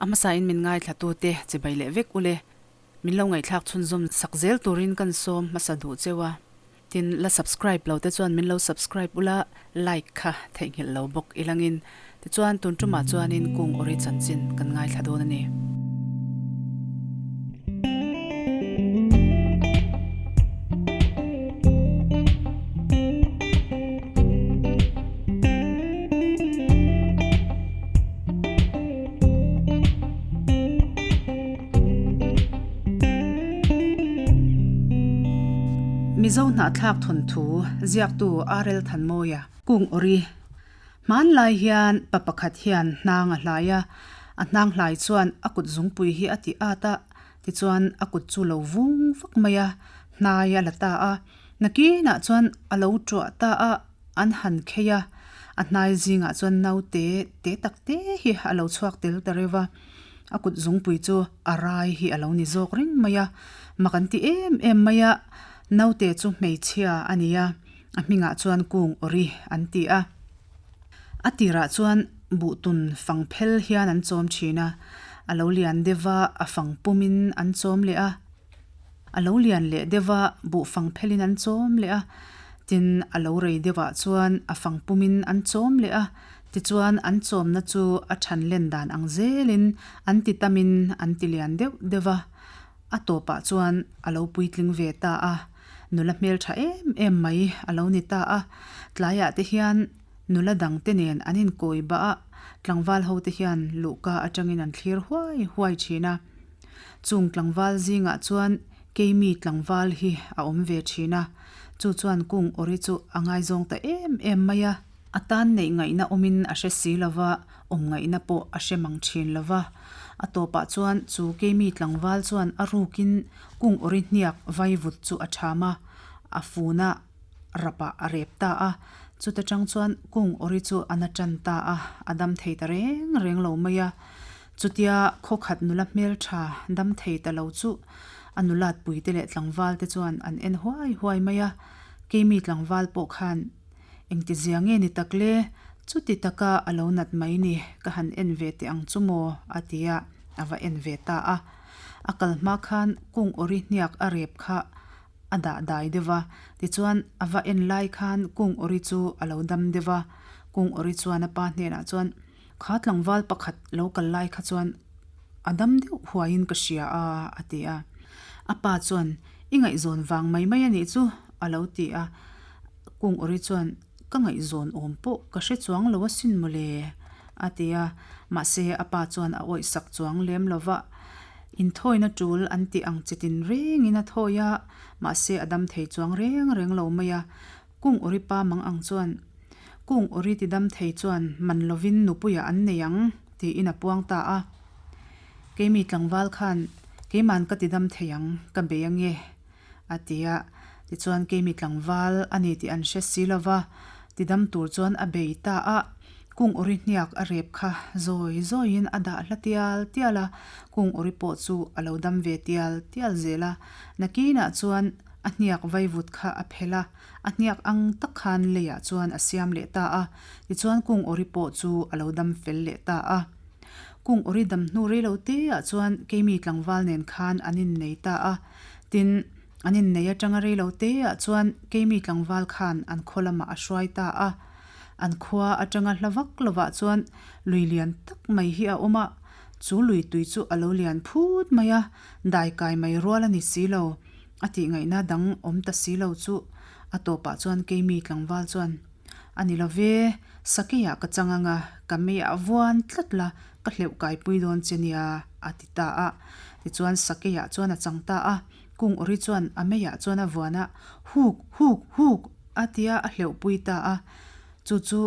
A hmasain min ngaithlatute chibai leh vek ule. Min lo ngaihthlak chhunzawm sak zel turin kan sawm hmasa duh cheu a. Tin, la subscribe lo te chuan min lo subscribe ula, like kha theihnghilh lo bawk ilangin. Tichuan, tun tumah chuanin kung awri chanchin kan ngaithla dawn a ni. Mizo hnahthlak thawnthu ziaktu RL Thanmawia. Kung awri. Hmanlai hian pa pakhat hian hnang a hlai a, a hnang hlai chuan a kut zungpui hi a ti at a, tichuan a kut chu lo vung vak mai a, hnai a la ta a. Nakinah chuan a lo tuah ta a, an han khei a, a hnai zingah chuan naute te tak te hi a lo chhuak tel ta reuh a, a kut zungpui chu a rai hi a lo ni zawk reng mai a, mak an ti em em mai a, naute chu hmeichhia a ni a, a hmingah chuan kung awri an ti a. A tirah chuan buhtun fang phel hian an chawm thin a, a lo lian deuh va, a fang pumin an chawm leh a. A lo lian leh deuh a, buh fang phelin an chawm leh a, tin a lo rei deuhah chuan a fang pumin an chawm leh a, tichuan an chawmna chu a than len dan ang zelin an ti tamin an ti lian deuh deuh a, a tawpah chuan a lo puitling ve ta a, nula hmeltha em em mai a lo ni ta a, tlaiah te hian nula dang te nen an inkawi bah a, tlangval ho te hian luhka atangin an thlir huai huai thin a. Chung tlangval zingah chuan keimi tlangval hi a awm ve thin a, chu chuan kung awri chu a ngaizawng ta em em mai a. A tan neih ngaihna awmin a hre si lo va, awm ngaihna pawh a hre mang thin lo va. A tawpah chuan chu keimi tlangval chuan a rukin kung awri hniak vaivut chu a tham a, a fun a, rapah a rep ta a. Chuta tang chuan kung awri chu a na tan ta a, a dam thei ta reng reng lo mai a. Chutia khawkhat nula hmeltha dam thei ta lo chu a nulat puite leh tlangval te chuan an en huai huai mai a, keimi tlangval pawh khan engti zia nge ni tak le, chuti taka a lo nat mai ni, ka han en ve teh ang chu maw a ti a, a va en ve ta a. A kal hma khan kung awri hniak a rep kha a dah dai deuh va, tichuan a va en lai khan kung awri chu a lo dam deuh va, kung awri chuan a pa hnenah chuan, Kha tlangval pakhat lo kal lai kha chuan a dam deuh huaiin ka hria a, a ti a. A pa chuan, I ngaihzawn vang mai mai a nih chu, a lo ti a. Kung Awri chuan, Ka ngaihzawn awm pawh ka hre chuang lo asin mawle, a ti a. Mahse, a pa chuan a awih sak chuang lem lo va. Inthawina tul an tih ang chi tin rengin a thawi a, mahse a dam thei chuang reng reng lo mai a. Kung Awri pa mang ang chuan, Kung awri ti dam thei chuan man lovin nupuiah an nei ang, tiin a puang ta a. Keimi tlangval khan, Keiman ka ti dam thei ang, ka bei ange, a ti a. Tichuan keimi tlangval a ni tih an hre si lova, ti dam tur chuan a bei ta a. Kung awri hniak a rep kha zawi zawiin a dah hla tial tial a, kung awri pawh chu a lo dam ve tial tial zel a. Nakinah chuan a hniak vaivut kha a phelh a. A hniak ang tak khan leiah chuan a siam leh ta a, tichuan kung awri pawh chu a lo dam fel leh ta a. Kung awri dam hnu rei lo te ah chuan keimi tlangval nen khan an innei ta a, tin, an innei atanga rei lo te ah chuan keimi tlangval khan an khaw lamah a hruai ta a. An khua atanga hla vak lovah chuan lui lian tak mai hi a awm a, chu lui tui chu a lo lian phut mai a, dai kai mai rual a ni si lo. A tihngaihna dang awm ta si lo chu a tawpah chuan keimi tlangval chuan, A ni lo ve, sakeiah ka chang ang a, ka meiah vuan tlat la, ka hleuh kaipui dawn che nia, a ti ta a. Tichuan sakeiah chuan a chang ta a, kung awri chuan a meiah chuan a vuan a, Huk, huk, huk, a tia a hleuhpui ta a. Chu chu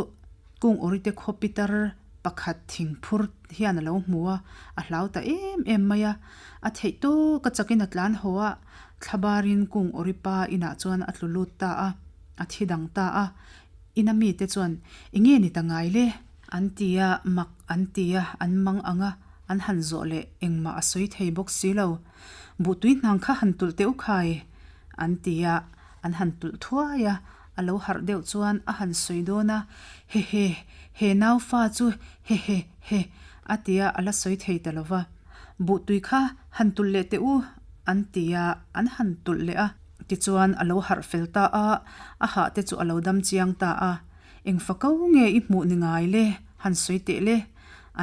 kung awrite khaw pitar pakhat thingphur hian a lo hmu a, a hlau ta em em mai a. A theih tawk a chakin a tlan haw a, thlabarin kung awripa inah chuan a tlu lut ta a, a thi dang ta a. Ina mite chuan, Enge ni ta ngai le? An ti a, mak an ti a, an mang ang a, an han zawh leh engmah a sawi thei bawk si lo. Buhtui hnang kha han tulh teh u khai, an ti a, an han tulh thuai a, A lo harh deuh chuan a han sawi dawn a, He he, he naufa chu he he he. A ti a, a la sawi thei ta lo va. Buh tui kha han tulh leh teh u, an ti a, an han tulh leh a. Tichuan a lo harh fel ta a, a hah te chu a lo dam chiang ta a. Eng fako nge i hmuh ni ngai le, han sawi teh le,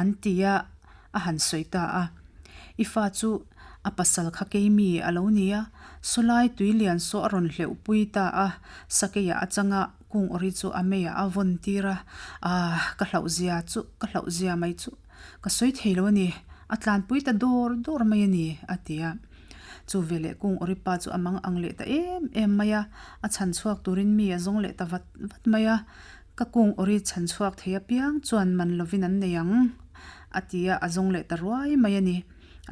an ti a, a han sawi ta a. I fa chu a pasal kha keimi a lo ni a, sawlai tui lian saw a rawn hleuh pui ta a, sakeiah a chang a, kung awri chu a meiah a vawn tir a, aah ka hlauh zia chu, ka hlauh zia mai chu ka sawi thei lo a ni, a tlanpui ta dawr dawr mai a ni, a ti a. Chu veleh kung awri pa chu a mang ang leh ta em em mai a, a chhan chhuak turin mi a zawng leh ta vat vat mai a, Ka kung awri chhan chhuak thei apiang chuan man lovin an nei ang, a ti a, a zawng leh ta ruai mai a ni.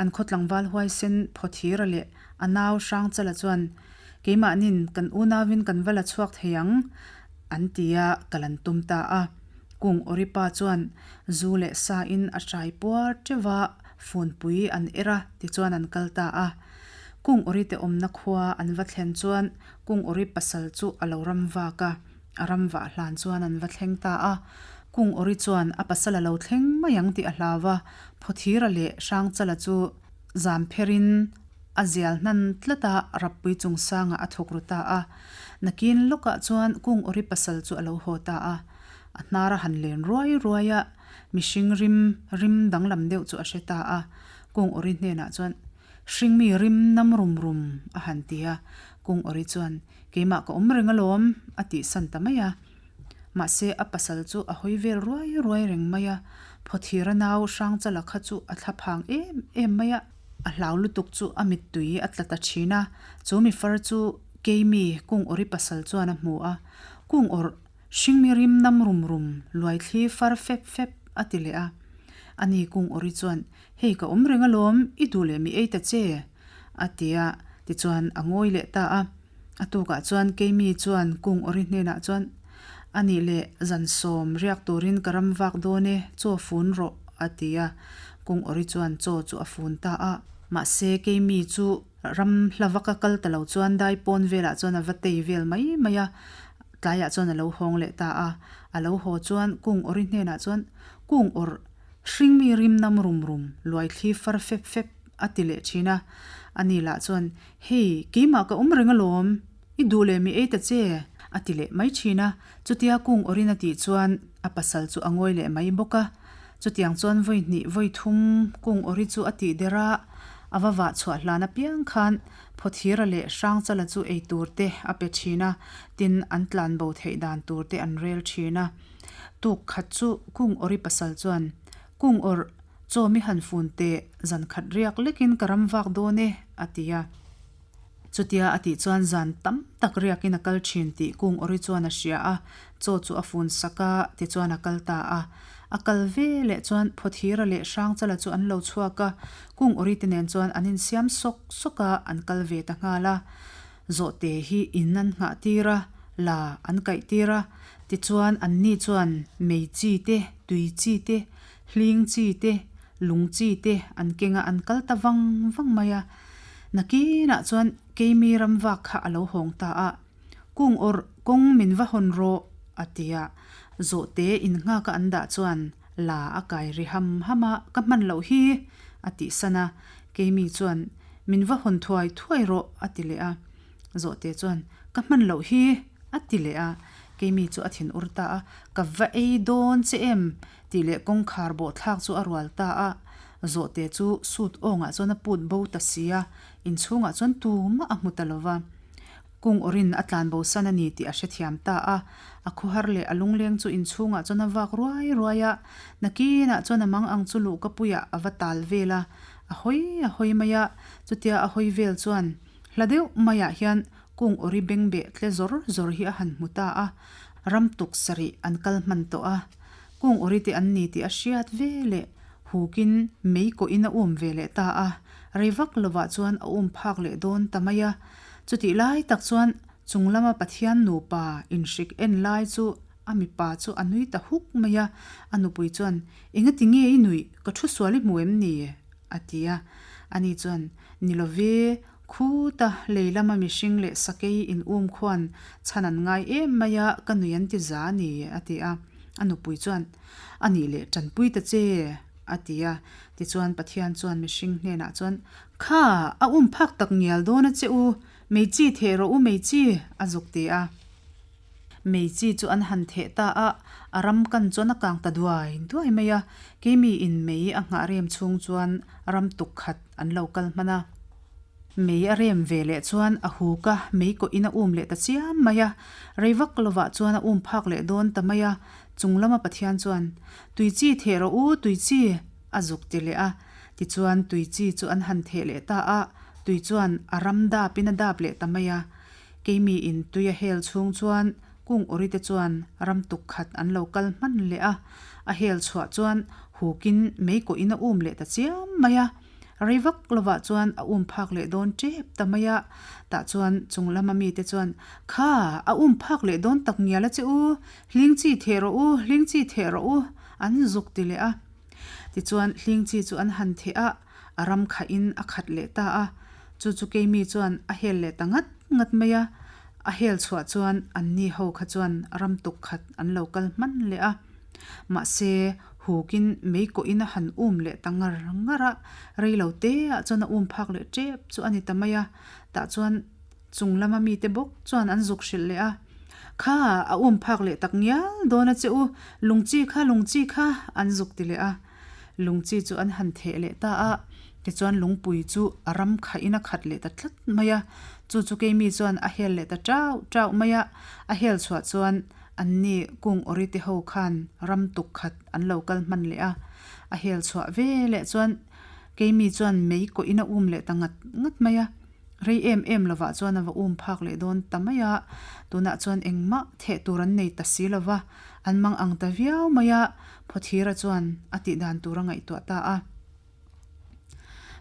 An khaw tlangval huaisen Phawthira leh a nau Hrangchala chuan, Keimahnin kan unauin kan va la chhuak thei ang, an ti a, kal an tum ta a. Kung awri pa chuan zu leh sa in a hrai puar teuh va, funpui an er a, tichuan an kal ta a. Kung awri te awmna khua an va thlen chuan Kung awri pasal chu a lo ram vak a. A ram vah hlan chuan an va thleng ta a, Kung Awri chuan a pasal a lo thleng mai ang tih a hlau a, Phawthira leh Hrangchala chu zam pherin a zial hnan tlat a, Rappui chungsangah a thawk ru ta a. Nakin lawkah chuan Kung Awri pasal chu a lo haw ta a, a hnar a han len ruai ruai a, mihring rim rim danglam deuh chu a hre ta a, Kung Awri hnenah chuan, Hringmi rim nam rum rum a han ti a, Kung Awri chuan, Keimah ka awm reng alawm, a tih san ta mai a. Mahse, a pasal chu a hawi vel ruai ruai reng mai a, Phawthira nau Hrangchala kha chu a thla phang em em mai a. A hlau lutuk chu a mittui a tla ta thin a, chu mifar chu Keimi Kung Awri pasal chuan a hmu a, Kung Awr, hringmi rim nam rum rum, luaithli far fep fep, a ti leh a. Ani Kung Awri chuan, Hei ka awm reng alawm, i duh leh mi ei ta che, a ti a, tichuan a ngawi leh ta a. A tukah chuan Keimi chuan Kung Awri hnenah chuan, A nih leh zansawm riak turin ka ram vak dawn e, chaw fun rawh, a ti a. Kung Awri chuan chaw chu a fun ta a. Mahse Keimi chu ram hla vaka kal ta lo chuan dai pawn velah chuan a va tei vel mai mai a, tlaiah chuan a lo hawng leh ta a. A lo haw chuan Kung Awri hnenah chuan, Kung Awr, Hringmi rim nam rum rum, luaithli far fep fep a ti leh thin a. Ani lah chuan, Hei, keimah ka awm reng alawm, i duh leh mi ei ta che, a ti leh mai thin a. Chutia kung awrin a tih chuan a pasal chu a ngawi leh mai bawk a. Chutiang chuan vawi hnih vawi thum kung awri chu a tih der a, a va vah chhuah hlan apiang khan Phawthira leh Hrangchala chu ei tur te a pe thin a, tin an tlanbo theih dan tur te an rel thin a. Tuk khat chu Kung Awri pasal chuan, Kung Awr, chaw mi han fun teh, zan khat riak lekin ka ram vak dawn e, a ti a. Chutia a tih chuan zan tam tak riakin a kal thin tih Kung Awri chuan a hria a, chaw chu a fun sak a, tichuan a kal ta a. A kal ve leh chuan Phawthira leh Hrangchala chu an lo chhuak a, Kung Awri te nen chuan an insiam sawk sawk a, an kal ve ta nghal a. Zawhte hi in an nghah tir a, la an kaih tir a, tichuan anni chuan mei chi te, tui chi te, hling chi te, lung chi te an keng a, an kal ta vang vang mai a. Nakinah chuan keimi ram vak kha a lo hawng ta a, Kung awrh kawng min va hawn rawh, a ti a. Zawhte in nghaka an dah chuan la a kai ri ham ham a, Ka hman loh hi, a tih san a. Keimi chuan, Min va hawn thuai thuai rawh, a ti leh a. Zawhte chuan, Ka hman loh hi, a ti leh a. Keimi chu a thin ur ta a, Ka va ei dawn che em? tih leh kawngkhar bawhthlak chu a rual ta a. Zawhte chu sut awngah chuan a put bo ta si a, inchhungah chuan tumah a hmu ta lo va. Kung awrin a tlan bo san a ni tih a hrethiam ta a, a khawhar leh a lungleng chu inchhungah chuan a vak ruai ruai a, nakinah chuan a mang ang chu luhka puiah a va tal vel a, a hawi a hawi mai a, chutia a hawi vel chuan hla deuh maiah hian kung awri bengbeh tle zawr zawr hi a han hmu ta a, ram tuk sarih an kal hman tawh a, kung awri te an ni tih a hriat ve leh hukin mei kawhin a um ve leh ta a, rei vak lovah chuan a um phak leh dawn ta mai a. Chutih lai tak chuan chung lama Pathian nupa inhrik en lai chu a mipa chu a nui ta huk mai a, a nupui chuan, Engati nge i nuih, ka thu sual i hmu em ni? a ti a. Ani chuan, Ni lo ve, khuta lei lama mihring leh sakei in um khuan chhan an ngai em mai a, ka nui an ti za a ni, a ti a. A nupui chuan, A nih leh tanpui ta che. A ti a. Tichuan Pathian chuan mihring hnenah chuan, Kha, a um phak tak ngial dawn a che u, mei chi theh rawh u mei chi, a zuk ti a. Mei chi chu an han theh ta a, a ram kan chuan a kang ta duai duai mai a. Keimi in mei a nghah rem chhung chuan ram tuk khat an lo kal hman a. Mei a rem ve leh chuan a huk a, mei kawh in a um leh ta chiam mai a. Rei vak lovah chuan a um phak leh dawn ta mai a. Chung lama Pathian chuan, Tui chi theh rawh u, tui chi! a zuk ti leh a. Tichuan tui chi chu an han theh leh ta a, tui chuan a ram dap in a dap leh ta mai a. Keimi in tui a hel chhung chuan kung awri te chuan ram tuk khat an lo kal hman leh a, a hel chhuah chuan hukin mei kawh in a um leh ta chiam mai a. Rei vak lovah chuan a um phak leh dawn tep ta mai a, tah chuan chung lama mite chuan, Kha, a um phak leh dawn tak ngial a che u, hling chi theh rawh u, hling chi theh rawh u, an zuk ti leh a. Tichuan hling chi chu an han theh a, a ram khahin a khat leh ta a. Chu chu keimi chuan a hel leh ta ngat ngat mai a, a hel chhuah chuan anni ho kha chuan ram tuk khat an lo kal hman leh a. Mahse, hukin mei kawhin a han um leh ta ngar ngar a, rei lo te ah chuan a um phak leh tep chu a ni ta mai a. Tah chuan chung lama mite bawk chuan an zuk hrilh leh a, Kha, a um phak leh tak ngial dawn a che u, lungchi kha, lungchi kha, an zuk ti leh a. Lungchi chu an han theh leh ta a, tichuan lungpui chu a ram khahin a khat leh ta tlat mai a. Chu chu keimi chuan a hel leh ta tau tau mai a, a hel chhuah chuan anni kung awri te ho khan ram tuk khat an lo kal hman leh a. A hel chhuah ve leh chuan keimi chuan mei kawhin a um leh ta ngat ngat mai a. Rei em em lovah chuan a va um phak leh dawn ta mai a, tunah chuan engmah theh tur an nei ta si lova, an mang ang ta viau mai a, Phawthira chuan a tih dan tur a ngaihtuah ta a.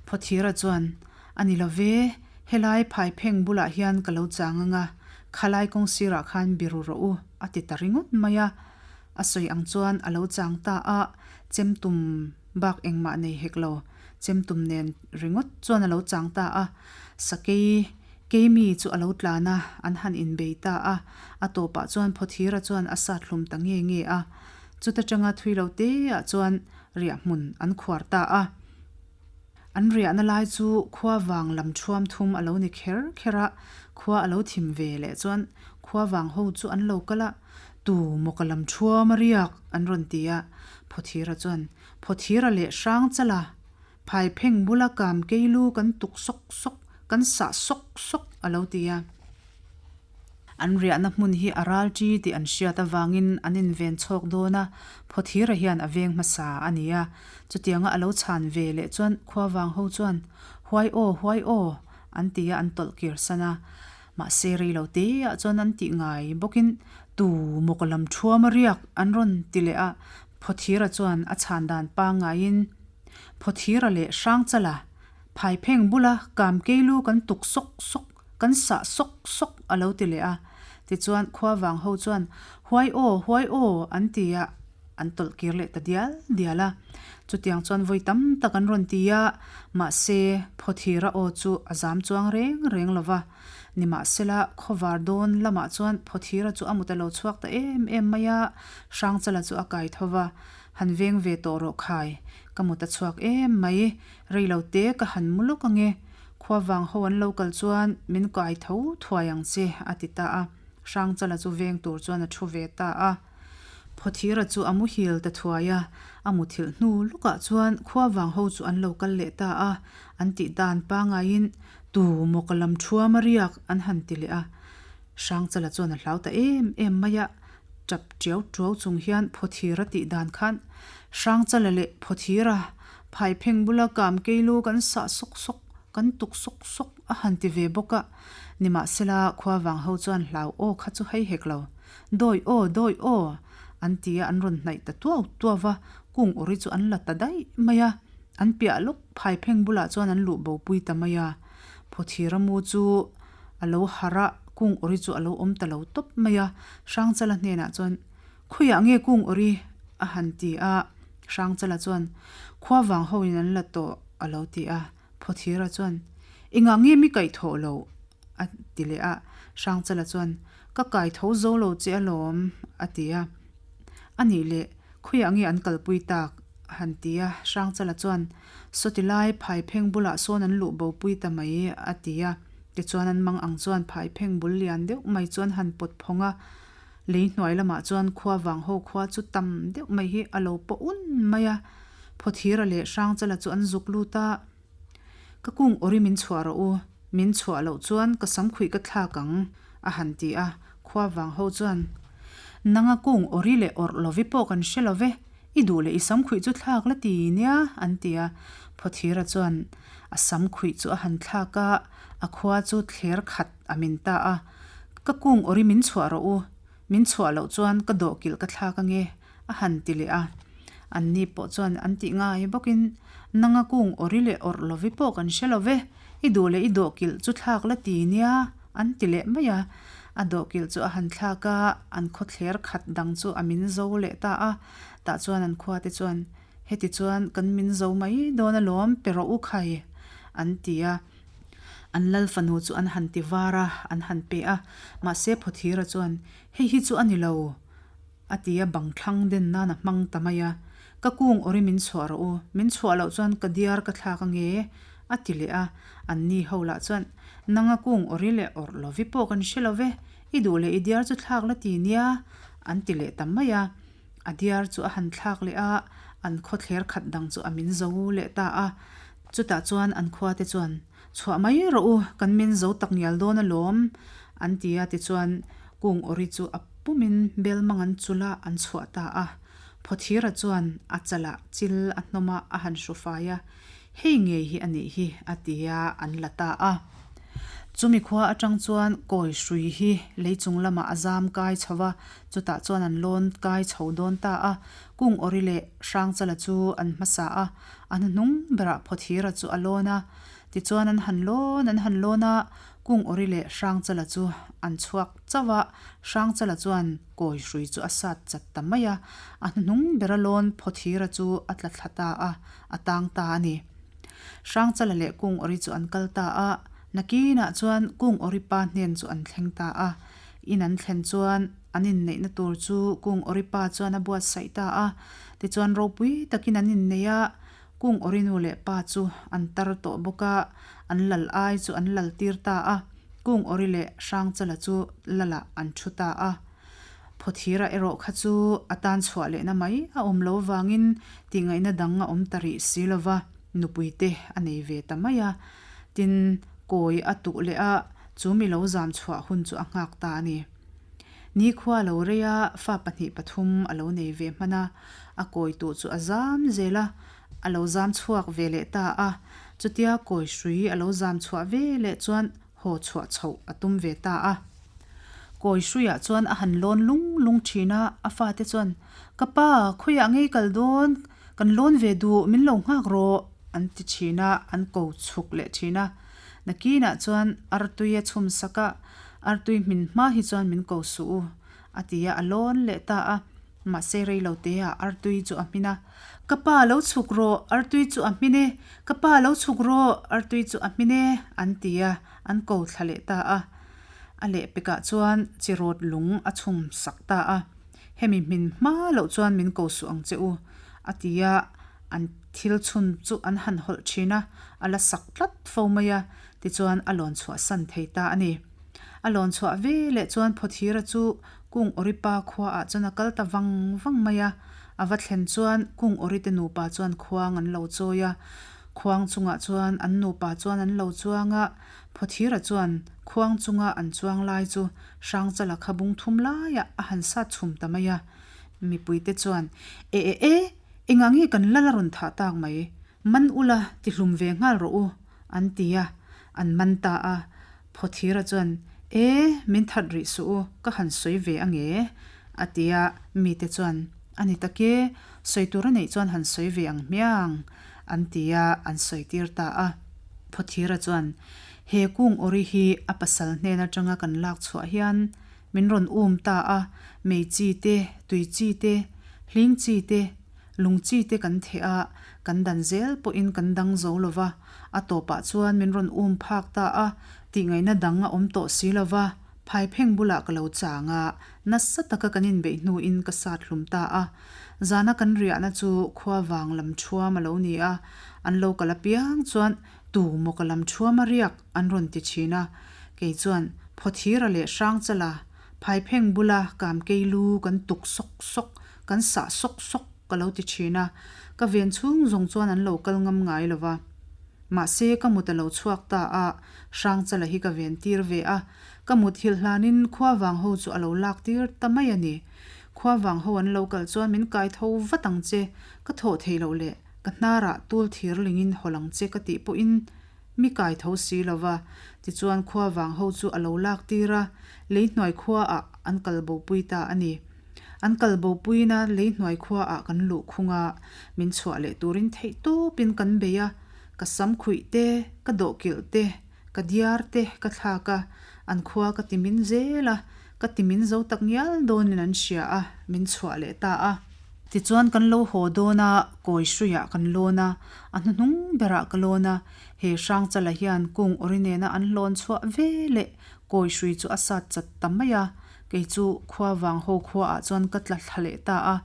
Phawthira chuan, A ni lo ve, helai phaipheng bulah hian ka lo chang ang a, khalai kawng sirah khan biru rawh u, a ti ta ringawt mai a. A sawi ang chuan a lo chang ta a, chemtum bak engmah nei hek lo, chemtum nen ringawt chuan a lo chang ta a. Sakei Keimi chu a lo tlan a, an han inbei ta a. A tawpah chuan Phawthira chuan a sat hlum ta nge nge a. Chuta tanga thui lo teah chuan riah hmun an khuar ta a. An riahna lai chu khua vang lam thuam thum a lo ni kher kher a, khua a lo thim ve leh chuan khua vang ho chu an lo kal a, Tu maw ka lam thuam a riak? an rawn ti a. Phawthira chuan, Phawthira leh Hrangchala, phaipheng bula kam keilu kan tuk sawk sawk, kan sah sawk sawk a lo ti a. An riahna hmun hi a ral ṭi tih an hriat avangin an inven chhawk dawn a, Phawthira hian a veng hmasa a ni a. Chutianga a lo chhan ve leh chuan khuavang ho chuan, Huai aw, huai aw! an ti a, an tawlh kir san a. Mahse rei lo teah chuan an tih ngai bawkin, Tu maw ka lam ṭhuam a riak? an rawn ti leh a. Phawthira chuan a chhan dan pangngaiin, Phawthira leh Hrangchala, Phaipheng bula Kamkeilu kan tuk sawk sawk, kan sah sawk sawk a lo ti leh a. Tichuan khuavang ho chuan Huai aw, huai aw an ti a, an tawlh kir leh ta dial dial a. Chutiang chuan vawi tam tak an rawn ti a, mahse Phawthira aw chu a zam chuang reng reng lo va. Nimahsela khawvar dawn lamah chuan Phawthira chu a mut a lo chhuak ta em em mai a, Hrangchala chu a kai tho va, Han veng ve tawh rawh khai, ka mut a chhuak em mai, rei lo te ka han mu lawk ange, khua vang ho an lo kal chuan min kai tho thuai ang che a ti ta a, Hrangchala chu veng tur chuan a thu ve ta a. Phawthira chu a muhil ta thuai a, a muthilh hnu lukah chuan khua vang ho chu an lo kal leh ta a, an tih dan pangaiin tu maw ka lam thuam a riak an han ti leh a, Hrangchala chuan a hlau ta em em mai a, Tap tiau tuau chung hian Phawthira tih dan khan Hrangchala leh Phawthira phaipheng bula kam keilu kan sah sawk sawk, kan tuk sawk sawk a han ti ve bawk a. Nimahsela khua vang ho chuan hlau aw kha chu hei hek lo. Dawi aw, dawi aw! an ti a, an rawn hnaih ta tuau tuau va, kung awri chu an la ta daih mai a. An piah lawk phaipheng bulah chuan an luh bopui ta mai a. Phawthira mu chu A lo harh a, kung awri chu a lo awm ta lo tawp mai a. Hrangchala hnenah chuan, Khawiah nge kung awri? a han ti a. Hrangchala chuan, Khua vang hoin an la tawh, a lo ti a. Phawthira chuan, Engah nge mi kaih thawh loh? a ti leh a. Hrangchala chuan, Ka kai tho zo lo che alawm, a ti a. A nih leh, khawiah nge an kalpui tak? A han ti a, Hrangchala chuan, Sawti lai phaipheng bulah sawn an luh bopui ta mai, a ti a. Tichuan an mang ang chuan phaipheng bul lian deuh mai chu an han pawt phawng a, lei hnuai lamah chuan khua vang ho khua chu tam deuh mai hi a lo paw un mai a. Phawthira leh Hrangchala chu an zuk lut a, Ka kung awri min chhuah rawh u, min chhuah loh chuan ka samkhuih ka thlak ang, a han ti a. Khua vang ho chuan, Nanga kung awri leh awrh lovi pawh kan hre lo ve, i duh leh i samkhuih chu thlak la ti nia, an ti a. Phawthira chuan a samkhuih chu a han thlak a, a khua chu thler khat a min ta a. Ka kung awri min chhuah rawh u, min chhuah loh chuan ka dawhkilh ka thlak ange, A han ti leh a. Anni pawh chuan an tih ngai bawkin, Nanga kung awri leh awrh lovi pawh kan hre lo ve, i duh leh i dawhkilh chu thlak la ti nia, an ti leh mai a. A dawhkilh chu a han thlak a, an khawthler khat dang chu a min zo leh ta a. Tah chuan an khuate chuan, Heti chuan kan min zo mai dawn alawm, pe rawh u khai, an ti a. An lal fanu chu an han ti var a, an han pe a. Mahse Phawthira chuan, Hei hi chu a ni lo. A ti a, bang thlang den nan a hmang ta mai a. Ka kung awri min chhuah rawh u, min chhuah loh chuan ka diar ka thlak ange, a ti leh a. Anni ho lah chuan, Nanga kung awri leh awrh lovi pawh kan hre lo ve, i duh leh i diar chu thlak la ti nia, an ti leh ta mai a. A diar chu a han thlak leh a, an khawthler khat dang chu a min zo leh ta a. Chutah chuan an khuate chuan, Chhuah mai rawh u, kan min zo tak ngial dawn alawm, an ti a, tichuan kung awri chu a pumin belmang an chulh a, an chhuah ta a. Phawthira chuan a chalah chil a hnawm a, a han hru fai a, Hei ngei hi a nih hi, a ti a, an la ta a. Chumi khua atang chuan kawi hrui hi lei chung lamah a zam kai chho va, chutah chuan an lawn kai chho dawn ta a. Kung awri leh Hrangchala chu an hmasa a, A hnuhnung berah Phawthira chu a lawn a, tichuan an han lawn an han lawn a, Kung Awri leh Hrangchala chu an chhuak chauh a, Hrangchala chuan kawi hrui chu a sat chat ta mai a, a hnuhnung bera lawn Phawthira chu a tla thla ta a, a tang ta a ni. Hrangchala leh Kung Awri chu an kal ta a, nakinah chuan Kung Awri pa hnen chu an thleng ta a, in an thlen chuan an inneihna tur chu Kung Awri pa chuan a buatsaih ta a, Tichuan ropui takin an innei a, Kung Awri nu leh pa chu an tar tawh bawk a, an lal ai chu an lal tir ta a, Kung Awri leh Hrangchala chu lalah an thu ta a. Phawthira erawh kha chu a tan chhuah lehna mai a awm lo vangin tihngaihna dang a awm ta rih si lo va, nupui te a nei ve ta mai a. Tin, kawi a tuh leh a, chu mi lo zam chhuah hun chu a nghak ta a ni. Nikhua a lo rei a, fa pahnih pathum a lo nei ve hman a, a kawi tuh chu a zam zel a, a lo zam chhuak ve leh ta a. Chutia kawi hrui a lo zam chhuah ve leh chuan haw chhuah chhoh a tum ve ta a. Kawi hruiah chuan a han lawn lung lung thin a, a fate chuan, Ka pa, khawiah ngei kal dawn, kan lawn ve duh, min lo nghak rawh, an ti thin a, an ko chhuk leh thin a. Nakinah chuan artui a chhum sak a, Artui hmin hma hi chuan min ko suh u, a ti a, a lawn leh ta a. Mahse rei lo te ah artui chu a hmin a, Ka pa lo chhuk rawh, artui chu a hmin e, ka pa lo chhuk rawh, artui chu a hmin e, an ti a, an ko thla leh ta a. A lehpekah chuan chirawt lung a chhum sak ta a, Hemi hmin hma loh chuan min ko suh ang che u, a ti a, an thil chhun chu an han hawlh thin a, a la sak tlat fo mai a. Tichuan a lawn chhuah san thei ta a ni. A lawn chhuah ve leh chuan Phawthira chu Kung Awripa khuaah chuan a kal ta vang vang mai a. A va thlen chuan Kung Awrite nupa chuan khuang an lo chawi a. Khuang chungah chuan an nupa chuan an lo chuang a. Phawthira chuan khuang chunga an chuang lai chu Hrangchala kha bung thum laiah a han sat chhum ta mai a. Mipuite chuan, E e e, engah nge kan lal a rawn thah tak mai? Man ula tihlum ve nghal rawh u, an ti a, an man ta a. Phawthira chuan, E, min that rih suh u, ka han sawi ve a nge, a ti a, mite chuan, A ni tak e, sawi tur a neih chuan han sawi ve ang hmiang, an ti a, an sawi tir ta a. Phawthira chuan, He kung awri hi a pasal hnen atanga kan lak chhuah hian min rawn um ta a, mei chi te, tui chi te, hling chi te, Lung chi te kan theh a, kan dan zel pawhin kan dang zo lo va, a tawpah chuan min rawn um phak ta a, tihngaihna dang a awm tawh si lo va. Phaipheng bulah ka lo chang a, nasa taka kan inbeih hnuin ka sat hlum ta a. Zana kan riahna chu khua vang lam thuam a lo ni a, an lo kal apiang chuan tu maw ka lam thuam a riak an rawn ti thin a. Kei chuan Phawthira leh Hrangchala Phaipheng bula kamkei lu kan tuk sawk sawk, kan sah sawk sawk ka lo ti thin a, ka ven chhung zawng chuan an lo kal ngam ngai lo va. Mahse ka mut a lo chhuak ta a, Hrangchala hi ka ven tir ve a, ka mut hilh hlanin khua vang ho chu a lo lak tir ta mai a ni. Khua vang ho an lo kal chuan min kai tho vat ang che, ka thawh thei loh leh ka hnarah tul thir lingin haw lang che ka tih pawhin Mi kai tho si lo va, tichuan khua vang ho chu a lo lak tir a, lei hnuai khua ah an kal bo pui ta a ni. An kal bo puiin a lei hnuai khua ah kan luh khung a, min chhuah leh turin theih tawpin kan bei a, ka sam khuih te, ka dawhkilh te, ka diar te ka thlak a, an khua ka ti min zel a, ka ti min zo tak ngial dawnin an hria a, min chhuah leh ta a. Tichuan kan lo haw dawn a, kawi hruiah kan lawn a, a hnuhnung berah ka lawn a, he Hrangchala hian kung awri nena an lawn chhuah ve leh kawi hrui chu a sat chat ta mai a, kei chu khua vang ho khuaah chuan ka tla thla leh ta a,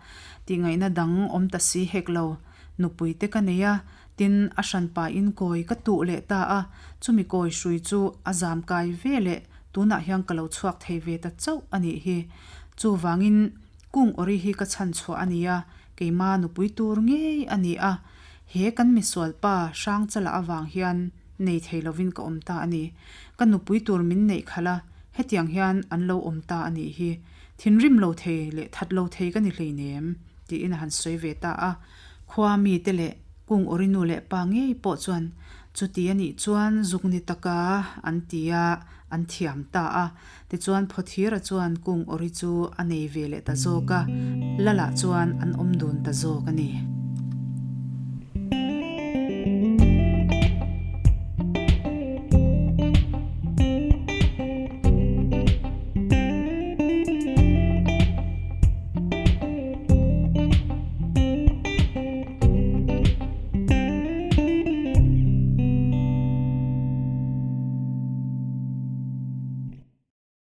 tihngaihna dang awm ta si hek lo, nupui te ka nei a, tin a hranpain kawi ka tuh leh ta a, chumi kawi hrui chu a zam kai ve leh tunah hian ka lo chhuak thei ve ta chauh a nih hi. Chuvangin. Kung awri hi ka chhan chhuah a nia, keima nupui tur ngei a ni a, he kan misual pa Hrangchala avang hian nei thei lovin ka awm ta a ni. Ka nupui tur min neih khalh a, hetiang hian an lo awm ta a nih hi. Thinrim lo thei leh that lo thei ka ni hleinem, tiin a han sawi ve ta a. Khua mite leh Kung awri nu leh pa ngei pawh chuan chuti a nih chuan zuk ni taka an ti a, an thiam ta a. Tichuan Phawthira chuan kung awri chu a nei ve leh ta zawk a, Lala chuan an awm dun ta zawk a ni.